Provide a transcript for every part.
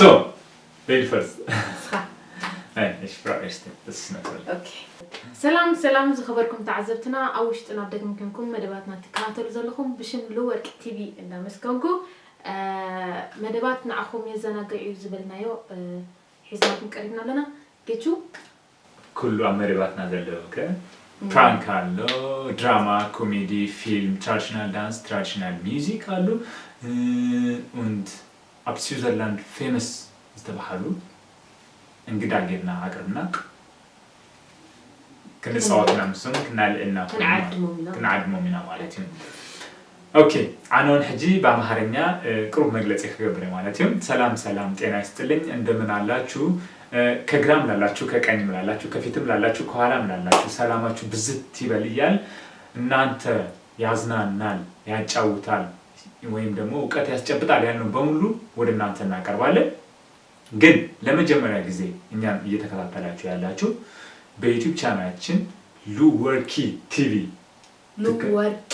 Lady first. ንስኻ። Nein, ich frage erst. Das ist natürlich. ኦኬ። ሰላም ሰላም ዝኸበርኩም ተዓዘብትና፣ ኣብ ውሽጥን ኣብ ደገን ኮንኩም መደባትና ትከታተሉ ዘለኹም ብሽም ሉወርቂ ቲቪ እንዳመስገንኩ፣ እ፣ መደባት ንዓኹም የዘናግዕ እዩ ዝበልናዮ፣ እ፣ ሒዝናኩም ቀሪብና ኣለና። ጌቹ? ኩሉ ኣብ መደባትና ዘለዎ ከ ፕራንክ ኣሎ፣ ድራማ፣ ኮሜዲ፣ ፊልም፣ ትራዲሽናል ዳንስ፣ ትራዲሽናል ሚውዚክ ኣሎ። እ፣ und ኣብ ስዊዘርላንድ ፌመስ ዝተባሃሉ እንግዳ ጌርና ኣቅርብና ክንጻወት ኢና፣ ምስም ክናልእና ክንዓድሞም ኢና። ክንዓድሞም ኢና ማለት እዩ። ኦኬ፣ ኣነ እውን ሕጂ ብኣምሃርኛ፣ እ፣ ቅሩብ መግለጺ ክገብር እየ ማለት እዩ። ሰላም ሰላም፣ ጤና ይስጥልኝ፣ እንደምን ኣላችሁ? እ፣ ከግራም ላላችሁ፣ ከቀኝም ላላችሁ፣ ከፊትም ላላችሁ፣ ከኋላም ላላችሁ ሰላማችሁ ብዝት ይበል እያል እናንተ ያዝናናል፣ ያጫውታል ወይም ደግሞ እውቀት ያስጨብጣል ያልነው በሙሉ ወደ እናንተ እናቀርባለን። ግን ለመጀመሪያ ጊዜ እኛን እየተከታተላችሁ ያላችሁ በዩቲዩብ ቻናላችን ሉወርኪ ቲቪ ትክ- ሉወርቂ።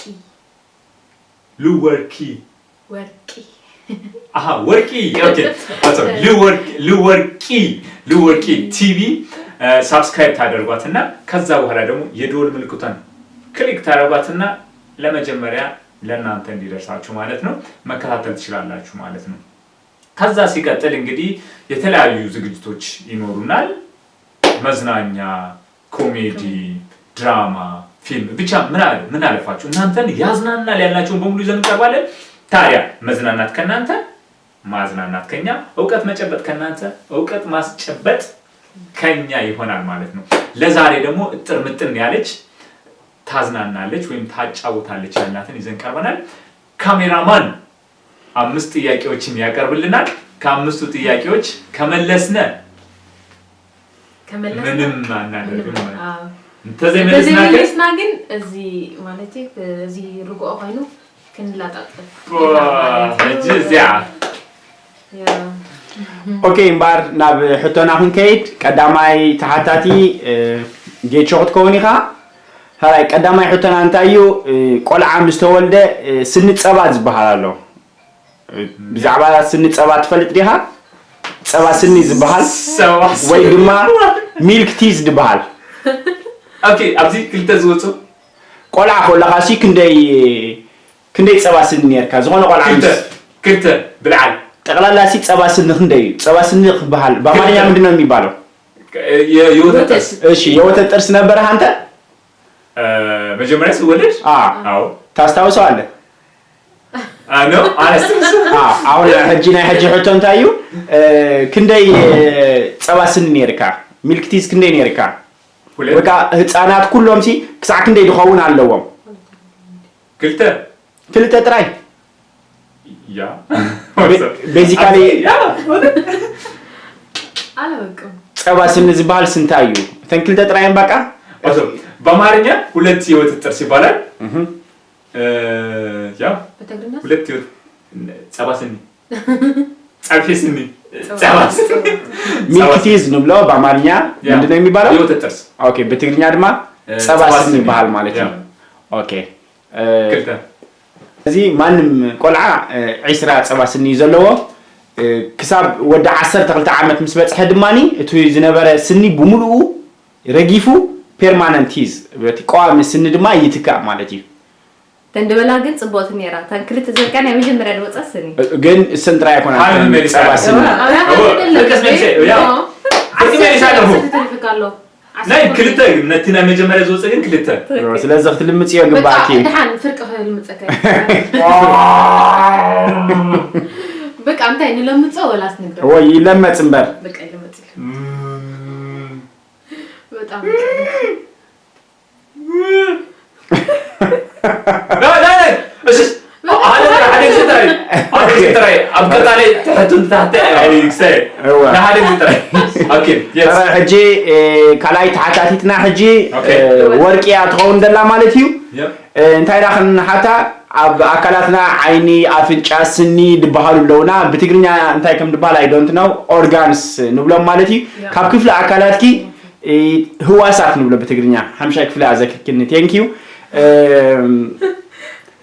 ሉወርኪ ወርቂ። አሀ ወርቂ okay፣ ልወርቂ ልወርቂ ቲቪ ሳብስክራይብ ታደርጓትና ከዛ በኋላ ደግሞ የደወል ምልክቷን ክሊክ ታደርጓትና ለመጀመሪያ ለእናንተ እንዲደርሳችሁ ማለት ነው መከታተል ትችላላችሁ ማለት ነው። ከዛ ሲቀጥል እንግዲህ የተለያዩ ዝግጅቶች ይኖሩናል። መዝናኛ፣ ኮሜዲ፣ ድራማ፣ ፊልም ብቻ ምን አለ ምን አለፋችሁ እናንተን ያዝናናል ያልናቸውን በሙሉ ይዘን እንቀርባለን። ታዲያ መዝናናት ከእናንተ ማዝናናት ከኛ፣ እውቀት መጨበጥ ከእናንተ እውቀት ማስጨበጥ ከኛ ይሆናል ማለት ነው። ለዛሬ ደግሞ እጥር ምጥን ያለች ታዝናናለች ወይም ታጫውታለች ያልናትን ይዘን ቀርበናል። ካሜራማን አምስት ጥያቄዎችን ያቀርብልናል። ከአምስቱ ጥያቄዎች ከመለስነ ከመለስና ምንም አናደርግም። አዎ። እንተዘይመለስና ግን ተዘይመለስና ግን እዚ ማለት እዚ ርግኦ ኮይኑ ክንላጣጥፍ ሕጂ እዚኣ ያ ኦኬ እምበኣር ናብ ሕቶና ክንከይድ ቀዳማይ ተሓታቲ እ፣ ጌቾ ክትከውን ኢኻ። ሃራይ ቀዳማይ ሕቶና እንታይ እዩ? እ፣ ቆልዓ ምስ ተወልደ እ፣ ስኒ ጸባ ዝበሃል ኣሎ። እ፣ ብዛዕባ ስኒ ጸባ ትፈልጥ ዲኻ? ጸባ ስኒ ዝበሃል ሰባ ወይ ድማ ሚልክ ቲዝ ዝበሃል። ኦኬ ኣብዚ ክልተ ዝወፁ ቆልዓ ከለኻ ሲ ክንደይ ክንደይ ጸባ ስኒ ነርካ? ዝኾነ ቆልዓ ክልተ ምስ ክልተ ብልዓል ጠቕላላ ሲ ጸባ ስኒ ክንደይ እዩ? ጸባ ስኒ ክበሃል በአማርኛ ምንድን ነው የሚባለው? የወተት ጥርስ እሺ የወተት ጥርስ ነበረህ አንተ? መጀመሪያ ስወለድ አ አዎ ታስታውሰዋለህ? ኖ አላስታውስም አ አሁን ሕጂ ናይ ሕጂ ሕቶ እንታይ እዩ? እ፣ ክንደይ እ፣ ጸባ ስኒ ነርካ? ሚልክ ቲዝ ክንደይ ነርካ? ሁለት ወይ ከዓ ህፃናት ኩሎም ሲ ክሳዕ ክንደይ ዝኸውን ኣለዎም? ክልተ ክልተ ጥራይ። ያ ቤዚካሊ ያ ኣላውቅም ጸባ ስኒ ዝበሃል ስንታይ እዩ? እተን ክልተ ጥራይ እየን በቃ። Also በአማርኛ ሁለት የወተት ጥርስ ይባላል። እህም። እ፣ ያ በትግርኛ ሁለት የወተት ጸባ ስኒ ጸብሒ ስኒ ጸባ ስኒ ሚልክ ቲዝ ንብሎ በአማርኛ ያ። ምንድን ነው የሚባለው? የወተት ጥርስ ኦኬ፣ በትግርኛ ድማ እ፣ ጸባ ጸባ ስኒ ስኒ። ይበሃል ማለት ያ። እዩ። ኦኬ እ፣ ክልተ እዚ ማንም ቆልዓ እ፣ ዒስራ ጸባ ስኒ እዩ ዘለዎ። እ፣ ክሳብ ወዲ ዓሰርተ ክልተ ዓመት ምስ በጽሐ ድማ እቲ ዝነበረ ስኒ ብምሉኡ ረጊፉ ፔርማነንት ቲዝ በቲ ቀዋሚ ስኒ ድማ ይትካእ ማለት እዩ። ተንድበላ ግን ጽቡቕቲ ነይራ። ታን ክልተ ዘልካ ናይ መጀመርያ ዝወጻ ስኒ። ግን እሰን ጥራይ ኣይኮና ሓደ መመሊሳ ጸባ ስኒ እወ፣ ፍርቅስ መልሲ፣ ያ። ፍርቂ መሊሳ ኣለኹ። ተሪፍካ ኣሎ ናይ ክልተ ግን ነቲ ናይ መጀመርያ ዝወፀ ግን ክልተ ስለዚ ክትልምጽዮ ግባእኪ። ድሓን ፍርቂ ክልምፀካ በቃ እንታይ ንለምፀ ወላስ ንግበር ወይ ይለመጽ እምበር በቃ ይለመፅ እም፣ በጣም ናይ፣ ናይ፣ ናይ፣ እሺ፣ ሓደ፣ ሓደ ግዜ ጥራይ፣ ሓደ ግዜ ጥራይ፣ ኣብ ቀጣሊ ትሕቱ ንታሕቲ፣ ኣይ፣ ክሳይ፣ እወ። ንሓደ ግዜ ጥራይ። ኦኬ፣ የስ። ሕጂ እ፣ ካልኣይ ተሓታቲትና ሕጂ ኦኬ። እ፣ ወርቂ እያ ትኸውን ዘላ ማለት እዩ። የፕ። እ፣ እንታይ ዳ ክንሓታ ኣብ ኣካላትና ዓይኒ ኣፍንጫ ስኒ ዝበሃሉ ኣለውና ብትግርኛ እንታይ ከም ዝበሃል ኣይዶንት ነው ኦርጋንስ ንብሎም ማለት እዩ። ካብ ክፍሊ ኣካላትኪ እ፣ ህዋሳት ንብሎ ብትግርኛ ሓምሻይ ክፍሊ ኣዘክርክኒ ቴንክ ዩ።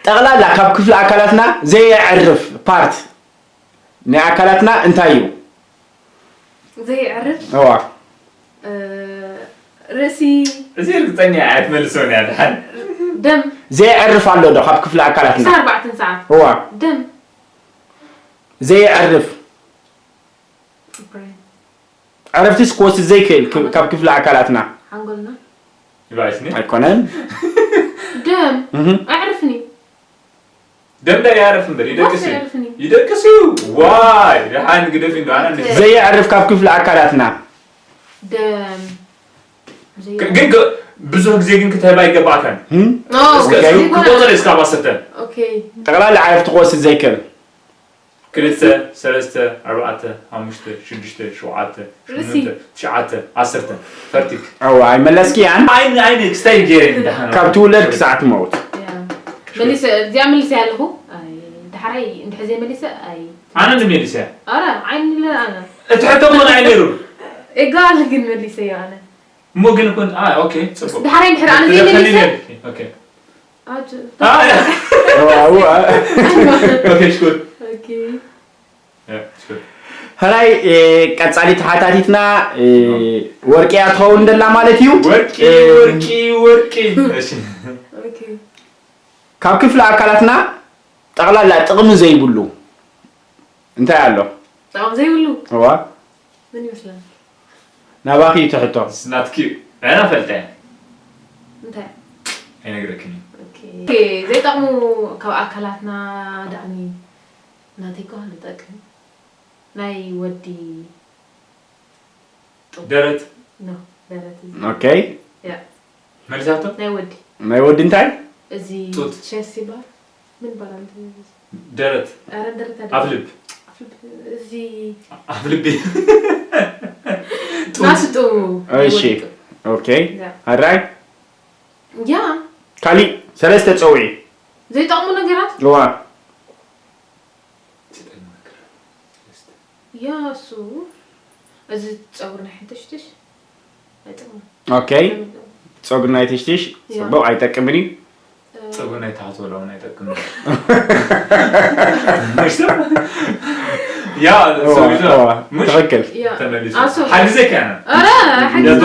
ጠቕላላ ካብ ክፍሊ ኣካላትና ዘየዕርፍ ፓርት ናይ ኣካላትና እንታይ እዩ? ዘየዕርፍ እዋ እ፣ ርእሲ እዚ ርግፀኛ እያ ኣይትመልሶን እያ ድሓን። ደም ዘየዕርፍ ኣሎ ዶ ካብ ክፍሊ ኣካላትና ክሳብ ኣርባዕተን ሰዓት እዋ ደም ዘየዕርፍ ብሬን ዕረፍትስ ክወስድ ዘይክእል ክ- ካብ ክፍሊ ኣካላትና ሓንጎልና ይባይስኒ ኣይኮነን ደም እህ። ኣዕርፍኒ ደም ዳ ይዓርፍ እምበር ይደቅስ እዩ ይደቅስ እዩ። ይደቅስ እዩ። ዋይ ድሓን ግደፍ እንዶ ኣነ ንስ ዘየዕርፍ ካብ ክፍሊ ኣካላትና ደም ግን ግ- ብዙሕ ግዜ ግን ክትህባ ይገባእካን። እም? ኦ፣ እስከ ኦኬ። ክቆፀር እስካብ ኣሰርተ ኦኬ ጠቕላላ ዕረፍቲ ክወስድ ዘይክእል ክልተ ሰለስተ ኣርባዕተ ሓሙሽተ ሽዱሽተ ሸውዓተ ርእሲ። ሽሙንተ ትሽዓተ ዓሰርተ ፈርቲክ ኣዋ ኣይመለስክያን ዓይኒ ዓይኒ ክስታይ ገይረ እንዳሃና ካብ ትውለድ ክሳዕ ትመውት ያ። መሊሰ እዚኣ መሊሰ ኣለኹ ኣይ፣ ዳሕራይ እንድሕር ዘይመሊሰ ኣይ ኣነ ንመሊሰ ኣረ ዓይኒ ለ ኣነ እቲ ሕቶ ኮን ኣይ ነይሩ ኤጋል ግን መሊሰ ዮ ኣነ እሞ ግን ኮን አ ኦኬ ጽቡቅ ዳሕራይ እንድሕር ኣነ ዘይመሊሰ ኦኬ ኣጅ አ ያ እዋ፣ እዋ። ኦኬ ሽኩር ኦኬ ያ ሽኩር ሕራይ እ፣ ቀጻሊ ተሓታቲትና እ፣ ወርቂ እያ ትኸውን ደላ ማለት እዩ ወርቂ እ፣ ወርቂ ወርቂ እሺ ኦኬ ካብ ክፍሊ ኣካላትና ጠቕላላ ጥቕሚ ዘይብሉ እንታይ ኣሎ ጣዕም ዘይብሉ እዋ ምን ይመስላል ናባኺ እዩ ትሕቶ ናትኪ ኣና ፈልጠ እንታይ ኣይነግረክን ኦኬ ዘይጠቕሙ ካብ ኣካላትና ዳዕሚ ናተይ ከ ዝጠቅም ናይ ወዲ ደረት ኖ ደረት እዚ ኦኬ ያ መሊሳቶ ናይ ወዲ ናይ ወዲ እንታይ እዚ ጡት። ቸስ ይባል ምን ይባላል ደረት ኧረ ደረት ኣፍልብ ኣፍልብ እዚ ኣፍልቢ ናስጡ እሺ ኦኬ ያ ሕራይ ያ ካሊእ ሰለስተ ፀውዒ ዘይጠቕሙ ነገራት እዋ ያ እሱ እዚ ፀጉሪ ናይ ሕንትሽትሽ ኣይጠቕሙ ኦኬ ፀጉሪ ናይ ትሽትሽ ያ። ፅቡቅ ኣይጠቅምን እዩ ጸጉር ናይ ታሕት ወላ እውን ኣይጠቅም ያ ያ ሰው ይዛ እዋ፣ ምሽ ትኽክል ያ ተመሊሱ ኣሱ ሓጊዘካ ያነ ኧረ ሓጊዙ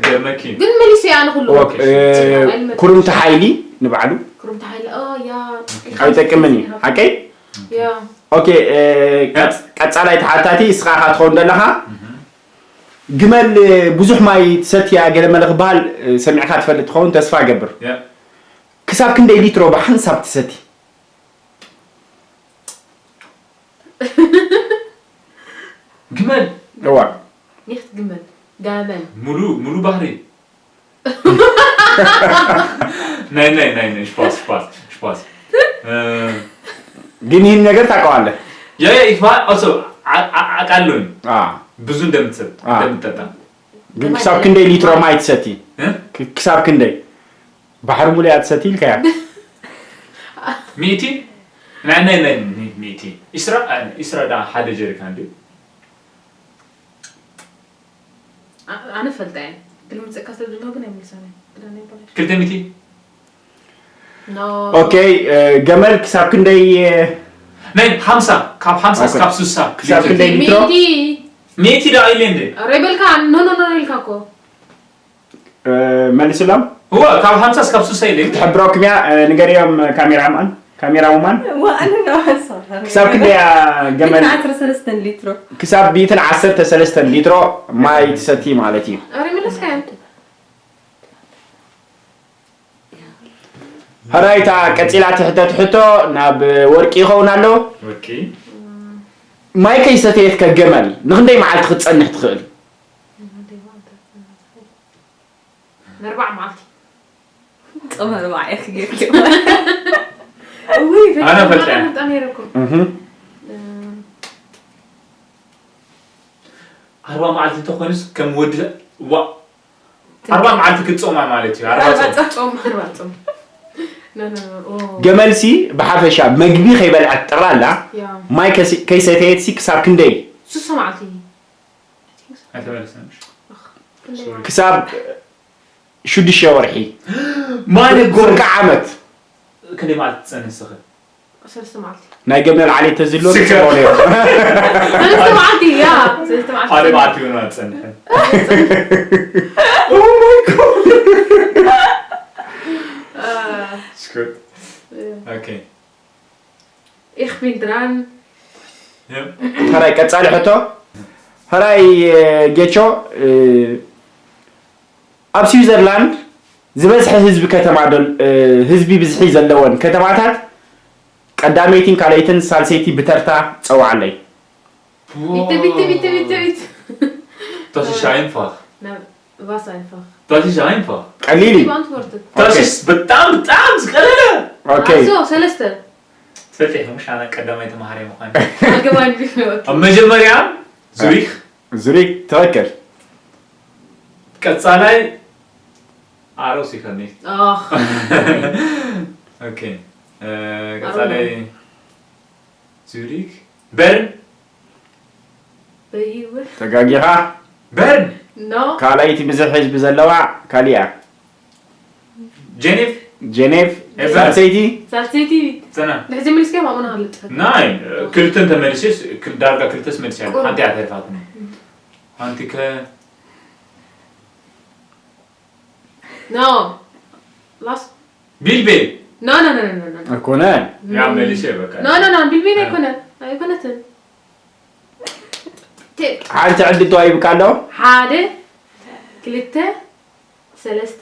ገርመኪ ግን መሊሰ ኣነ ኩሉ እ፣ ኩርምቲ ሓይሊ ንባዕሉ ኩርምቲ ሓይሊ ኦ ያ ኣይጠቅምን እዩ ሓቀይ ያ ኦኬ እ፣ ቀጽ- ቀጻላይ ተሓታቲ እስኻ ኢኻ ትኸውን ዘለኻ ግመል እ፣ ብዙሕ ማይ ትሰትያ ገለ መለ ክበሃል እ፣ ሰሚዕካ ትፈልጥ ትኸውን ተስፋ እገብር ያ ክሳብ ክንደይ ሊትሮ ብሓንሳብ ትሰቲ ግመል እዋ ኒክት ግመል ጋመል ሙሉ ሙሉ ባህሪ ናይ ናይ ናይ ናይ ሽፓስ ሽፓስ ሽፓስ ግን ይህን ነገር ታውቀዋለህ ያ ያ ይፋ also አቃለሁኝ አ፣ ብዙ እንደምትሰጥ አ። እንደምትጠጣ ግን ክሳብ ክንደይ ሊትሮ ማይ ትሰቲ እ? ክ- ክሳብ ክንደይ ባሕሪ ሙሉ እያ ትሰቲ ኢልካያ ሚእቲ ናይ ናይ ናይ ሚእቲ ኢስራ ኢስራ ዳ ሓደ ጀሪካን ድዩ ኣነ ፈልጣ እየ ግልምፅካ ስለ ዘለኹ ግን ኣይምልሳን እየ ክዳን ይባላል ክልተ ሚእቲ ኖ ኦኬ እ፣ ገመል ክሳብ ክንደይ እ፣ ናይ ሓምሳ ካብ ሓምሳ ኦኬ። ካብ ስሳ ክሳብ ክንደይ ሊትሮ ሚእቲ ሚእቲ ዳ ኢለ እንደ ሬበልካ ኖ ኖ ኖ ኢልካ እኮ እ፣ መልስሎም እዋ ካብ ሓምሳ እስካብ ስሳ ኢለ ትሕብረኩም እያ እ፣ ንገሪኦም ካሜራ ማን ካሜራ ውማን ክሳብ ክንደይ እያ ገመል ዓሰርተ ሰለስተ ሊትሮ ክሳብ ሚእትን ዓሰርተ ሰለስተን ሊትሮ ማይ ትሰቲ ማለት እዩ ሬመለስካ ሕራይታ ቀፂላ ትሕተት ሕቶ ናብ ወርቂ ይኸውን ኣሎ ወርቂ ማይ ከይሰተየት ከገመል ንክንደይ መዓልቲ ክትፀንሕ ትኽእል ንርባዕ መዓልቲ ጾመ ርባዕ እየ ክገብር እውይ ኣነ ፈልጠ። ፈልጣ ነይረኩም እህ። ኣርባ መዓልቲ እንተኾይኑስ ከም ወዲ ዋ ኣርባ መዓልቲ ክትጾማ ማለት እዩ ኣርባ ጾም ጾም ኣርባ ጾም ኖ ኖ ኖ ኦ ገመልሲ ብሓፈሻ መግቢ ከይበልዐት ጠቕላላ ያ ማይ ከሲ- ከይሰተየትሲ ክሳብ ክንደይ ሱሳ መዓልቲ ኣይተመለሰን ክንደይ ማለት ክሳብ ሽዱሽተ ወርሒ ማይ ጎ ፍርቂ ዓመት ክንደይ መዓልቲ ትጸንህ ስኸ ሰለስተ መዓልቲ። ናይ ገመል ዓሌት ተዝህልዎ ስጋ። ጽቡቕ ነይሩ። ሰለስተ መዓልቲ፣ ያ፣ ሰለስተ መዓልቲ። ሓደ መዓልቲ ይሆን ኣጸንሐ። አ፣ ስኩት። እ፣ ኦኬ። Ich bin dran. Yep. ሕራይ ቀጻሊ ሕቶ። ሕራይ እ፣ ጌቾ እ፣ ኣብ ስዊዘርላንድ ዝበዝሐ ህዝቢ ከተማ ዶ- እ፣ ህዝቢ ብዝሒ ዘለወን ከተማታት ቀዳመይትን ካልኣይትን ሳልሰይቲ ብተርታ ጸውዓለይ። Bitte, bitte, bitte, bitte, bitte. Das ist einfach. Na, was einfach? Das ist einfach. ቀሊል እዩ። Beantwortet. Das Okay. ist በጣም በጣም ዝቀለለ። Okay. So, ሰለስተ። ትፈልጢ ኢኺ ምሽ ኣነ ቀዳማይ ተማሃሪ ምዃን። Allgemein. Okay. ኣብ መጀመርያ ዙሪክ። ዙሪክ ትኽክል። ቀጻላይ ኣሮስ ይኸኒ። Ach. Okay. እ፣ ቀጻላይ ዙሪክ። በርን። በይወ። ተጋጊኻ። በርን። No. ካልኣይቲ ብዙሕ ህዝቢ ዘለዋ ካሊያ። ጀኔቭ። ጀኔቭ። ኤቨር። ሳልሰይቲ። ሳልሰይቲ። ሰና። ድሕዚ ምልስከ ማሙና ሃልጥ። ናይ ክልተ እንተመልስስ ክል- ዳርጋ ክልተስ መልስ ያለ ቁሩብ። ሓንቲ እያ ተሪፋትኒ። ሓንቲ ከ No. Last. ቢልቤል። No, no, no, no, no, no. ኣይኮነ። ያ መሊሰ በቃ። No, no, no, ቢልቤል ኣይኮነ። ኣይኮነትን። ቴ- ሓንቲ ዕድል ተዋሂብካ ኣሎ። ሓደ፣ ክልተ፣ ሰለስተ፣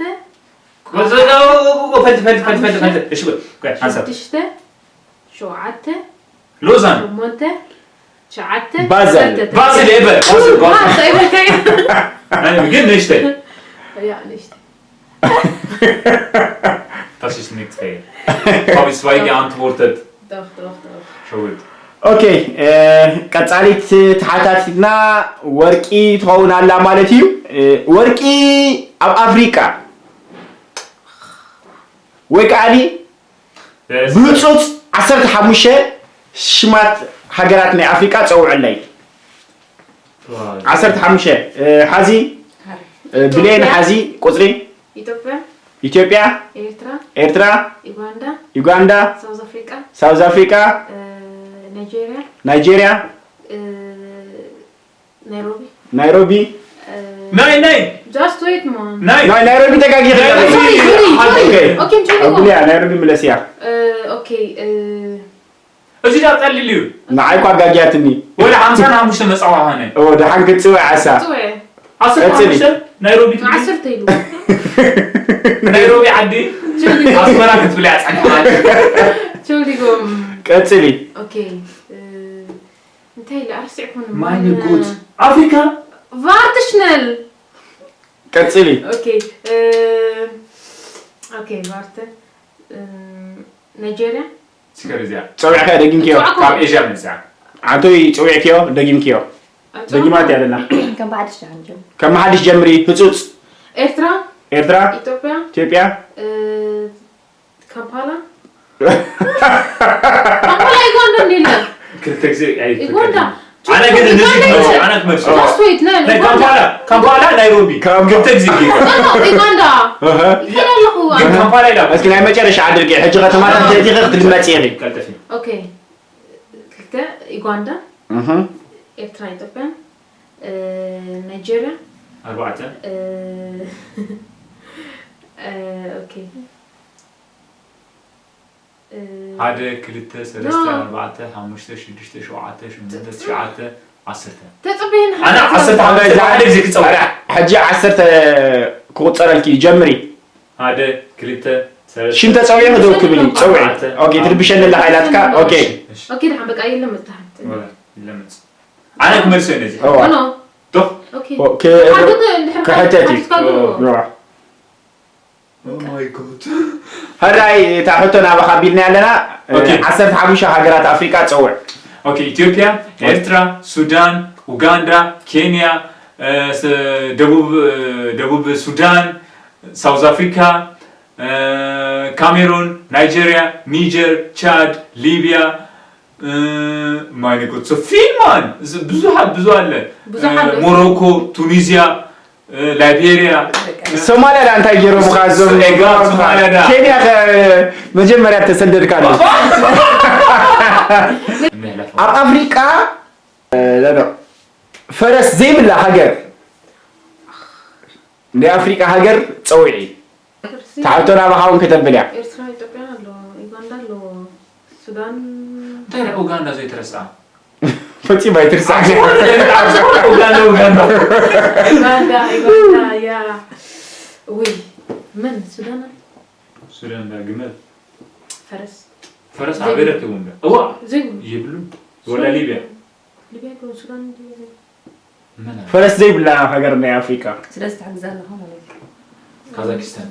ፈልቲ ፈልቲ ፈልቲ ፈልቲ ፈልቲ። እሺ በል። ቆይ ሓንሳብ። ሽዱሽተ፣ ሸውዓተ፣ ሎዛን። ሸሞንተ፣ ትሽዓተ፣ ባዘል። ሰተተ። ባዘል ኤቨር። ባዘል ዋ፣ ባዘል። እንታይ በልካዮ? ናይ ግን ንእሽተይ። ያ፣ ንእሽተይ። Das ist nicht fair. Habe ich zwei geantwortet. ዶኽ፣ ዶኽ፣ ዶኽ። ሸውድ። ኦኬ እ፣ ቀጻሊት ተሓታቲትና ወርቂ ትኸውን ኣላ ማለት እዩ። እ፣ ወርቂ ኣብ ኣፍሪቃ ወይ ከዓኒ ብህጹጽ ዓሰርተ ሓሙሽተ ሽማት ሃገራት ናይ ኣፍሪቃ ጸውዕለይ። ዓሰርተ ሓሙሽተ እ፣ ሓዚ እ፣ ብሌን ሓዚ ቁጽሪ ኢትዮጵያ፣ ኢትዮጵያ፣ ኤርትራ፣ ኤርትራ፣ ዩጋንዳ፣ ዩጋንዳ፣ ሳውዝ ኣፍሪቃ፣ ሳውዝ ኣፍሪቃ፣ እ፣ ናይጄሪያ፣ ናይጄሪያ፣ እ፣ ናይሮቢ፣ ናይሮቢ። እ፣ ናይ ናይ just wait man። ናይ ናይ ናይሮቢ ተጋጊኺ። ናይሮቢ Sorry, sorry, sorry. ኦኬ። ኦኬ፣ I'm trying to ኣጉልያ ናይሮቢ ምለስያ። እ፣ ኦኬ፣ እ፣ እዚ ዳ ቀሊል እዩ። ንዓይ እኳ ኣጋጊያትኒ። ወላ ሓምሳ ሓሙሽተ መጻዋ ኾነ። ኦ ደሓን ክትጽውዕ ዓሳ። ጽውዕ። ዓሰርተ ሓሙሽተ ናይሮቢ ትብል። ዓሰርተ ኢሉ። ናይሮቢ ዓዲ ኣስመራ ክትብል እያ ጸኒሓ። ጆሊጎም። ቀጽሊ። ኦኬ፣ እ፣ እንታይ ኢለ ኣርሲዕኩን? ማይ ጉድ። ኣፍሪካ። ቫርትሽነል። ቀጽሊ። ኦኬ፣ እ፣ ኦኬ፣ ቫርተ፣ እ፣ ናይጄሪያ። ስከር እዚኣ። ጸዊዕካ ደጊምክዮ። ጸዋዕኩ። ካብ ኤዥያ መጽኣ። ኣንቶይ ጸዊዕክዮ ደጊምክዮ። ደጊማት ያለና። ከም ብሓድሽ ዳሓን ጀምር። ከም ሓድሽ ጀምሪ ህጹጽ። ኤርትራ፣ ኤርትራ፣ ኢትዮጵያ፣ ኢትዮጵያ፣ እ፣ ካምፓላ። ካምፓላ ዩጋንዳ እንዲለ። ክልተ ግዜ ኣይ ዩጋንዳ። ኣነ ግን ንዚ ክመልስ ኣነ ክመልስ። Just wait፣ ናይ ናይ ዩጋንዳ። ካምፓላ ካምፓላ ናይሮቢ ካምፓላ። ክልተ ግዜ ጌጋ። No, no፣ ዩጋንዳ። እህ። ይኸይድ ኣለኹ። ግን ካምፓላ ኢላ እስኪ ናይ መጨረሻ ኣድርጊ። ሕጂ ከተማታት ተእቲኺ ክትድመጺ ኢኺ። ቀልጥፊ። ኦኬ፣ ክልተ ዩጋንዳ፣ እህ። ኤርትራ፣ ኢትዮጵያ፣ እ፣ ናይጄሪያ፣ ኣርባዕተ። እ፣ እ፣ ኦኬ፣ እ፣ ሓደ ክልተ ሰለስተ ኖ። ኣርባዕተ ሓሙሽተ ሽዱሽተ ሸውዓተ ሸሞንተ ትሽዓተ ዓሰርተ። ተጽበየኒ ኣነ ዓሰርተ ሓደ ግዜ ክጸውዕ። ሕጂ ዓሰርተ ክቁጸረልኪ እዩ። ጀምሪ። ሓደ ክልተ ሰለስተ ሽም ተጸውዒ ክደው ክብል እዩ። ጸውዒ። ኦኬ ትርብሸኒ ኣለኻ ኢላትካ። ኦኬ። እሺ። ኦኬ፣ ደሓን በቃ የለምጽ፣ ደሓን። ወላ ይለምጽ። ኣነ ክመልሶ እየ ነዚ። እዋ። ኖ፣ ኖ። ዶኽ። ኦኬ። ኦኬ። ሓደ እንድሕር ክሕተት እዩ። ሓቲትካ ግብሮ። እዋ። Oh my god። ሕራይ እታ ሕቶ ናባኻ ኣቢልና ኣለና። ኦኬ። ዓሰርተ ሓሙሽተ ሃገራት ኣፍሪቃ ጸውዕ። ኦኬ፣ ኢትዮጵያ፣ ኤርትራ፣ ሱዳን፣ ኡጋንዳ፣ ኬንያ፣ እ፣ ስ-፣ ደቡብ፣ እ፣ ደቡብ ሱዳን፣ ሳውዝ ኣፍሪካ፣ እ፣ ካሜሩን፣ ናይጄሪያ፣ ኒጀር፣ ቻድ፣ ሊብያ፣ እ፣ ማይነኮት ሶፊማን፣ ብዙሓት፣ ብዙ ኣለ። ብዙሓት እ፣ ሞሮኮ፣ ቱኒዝያ፣ እ፣ ላይቤሪያ። ሶማልያ ዳ እንታይ ገይሮም ኸ እዞም? ኤጋ፣ ሶማልያ ዳ። ኬንያ ኸ መጀመርያ ተሰደድካ ኣሎ። ኣብ ኣፍሪቃ እ፣ ኖ፣ ኖ። ፈረስ ዘይብላ ሃገር፣ ናይ ኣፍሪቃ ሃገር ጸውዒ። ተዓቶ ናባኻ እውን ከተብል እያ። ኤርትራ፣ ኢትዮጵያ ኣሎ፣ ዩጋንዳ ኣሎ፣ ሱዳን። እንታይ ደኣ ኡጋንዳ ዘይትረስዓ? ፈጺማ ኣይትርሳዕ። ኡጋንዳ፣ ኡጋንዳ። ኡጋንዳ፣ ኡጋንዳ፣ ያ። ውይ፣ መን? ሱዳን ኣሎ? ሱዳን እንዳ ግመል። ፈረስ። ፈረስ ዘይብሉ። ኣበይ ረኪቡ እንዳ? እዋ! ዘይብሉ። የብሉ። ወላ ሱዳን። ሊብያ። ሊብያ ይኮን ሱዳን ድዩ? መን ኣለ? ፈረስ ዘይብላ ሃገር ናይ ኣፍሪቃ። ስለዚ ትሕግዛ ኣለኻ ማለት እዩ። ካዛኪስታን።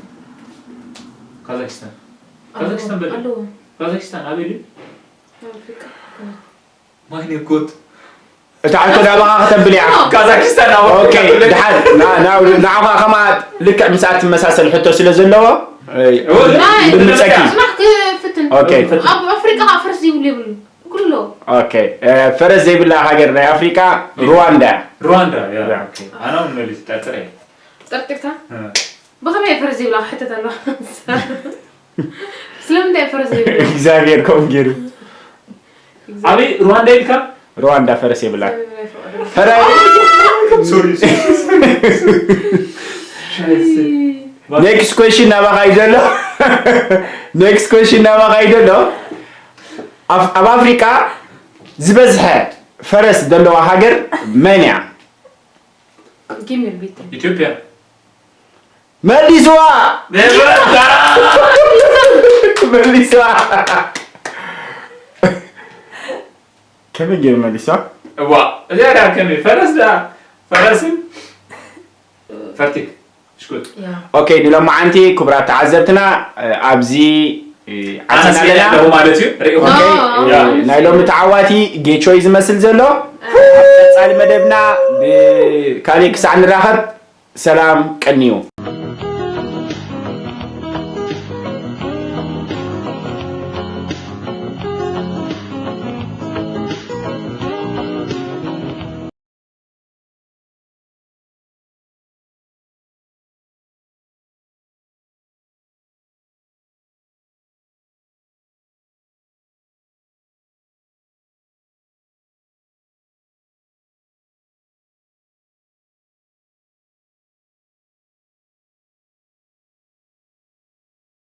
ካዛኪስታን። ኣለዎ፣ ካዛኪስታን በል። ኣለዎ። ካዛኪስታን ኣበይ ድዩ? ኣፍሪቃ። ማይ ነኮት። እታ ዓርኮ ናባኻ ከተብል እያ። ካዛኪስታን ናባኻ ኦኬ፣ ከተብል። ድሓን፣ ና-፣ ና-፣ ንዓኻ ከማ ልክዕ ምስኣ ትመሳሰል ሕቶ ስለ ዘለዎ፣ እይ፣ እወ። ናይ ብምጸኪ። ስራሕ ክፍትን። ኦኬ። ኣብ ኣፍሪቃ ከዓ ፈረስ ዘይብሉ የብሉን። ኩሉ። ኦኬ፣ እ፣ ፈረስ ዘይብላ ሃገር ናይ ኣፍሪቃ ሩዋንዳ። ሩዋንዳ፣ ያ፣ ያ። ኦኬ። ኣነ እውን መሊስ ጠርጥረ። ጠርጢርካ? እ። ብኸመይ ፈረስ ዘይብላ ክሕተት ኣለዋ? ስለምንታይ ፈረስ ዘይብላ? እግዚኣብሔር ከምኡ ገይሩ። ኣበይ ሩዋንዳ ኢልካ? ሩዋንዳ ፈረስ የብላን። እግዚኣብሔር ኣይፈቐደን። ፈረ-፣ ሶሪ፣ ሶሪ። ሻይስ። ኔክስት ኩዌሽን ናባኻ እዩ ዘሎ። ኔክስት ኩዌሽን ናባኻ እዩ ዘሎ። ኣፍ-፣ ኣብ ኣፍሪቃ ዝበዝሐ ፈረስ ዘለዋ ሃገር መን እያ? ጊሚር ቢት። ኢትዮጵያ። መሊስዋ! መሊስዋ! ከመይ ገይሩ መሊስዋ? እዋ፣ እዚኣ ደኣ ከመይ? ፈረስ ደኣ፣ ፈረስን ፈርቲክ፣ ሽጉጥ። ያ። ኦኬ፣ ንሎማዓንቲ ክቡራት ተዓዘብትና፣ እ፣ ኣብዚ፣ እ፣ ኣነ ዓፂና ስኢነ ኣለና። ኣለኹ ማለት እዩ፣ ርኢኹም። ኦኬ፣ ኖ። እ፣ ያ። ናይ ሎሚ ተዓዋቲ ጌቾ እዩ ዝመስል ዘሎ። ኣብ ቀፃሊ መደብና ብካሊእ ክሳዕ ንራኸብ፣ ሰላም፣ ቀንዩ።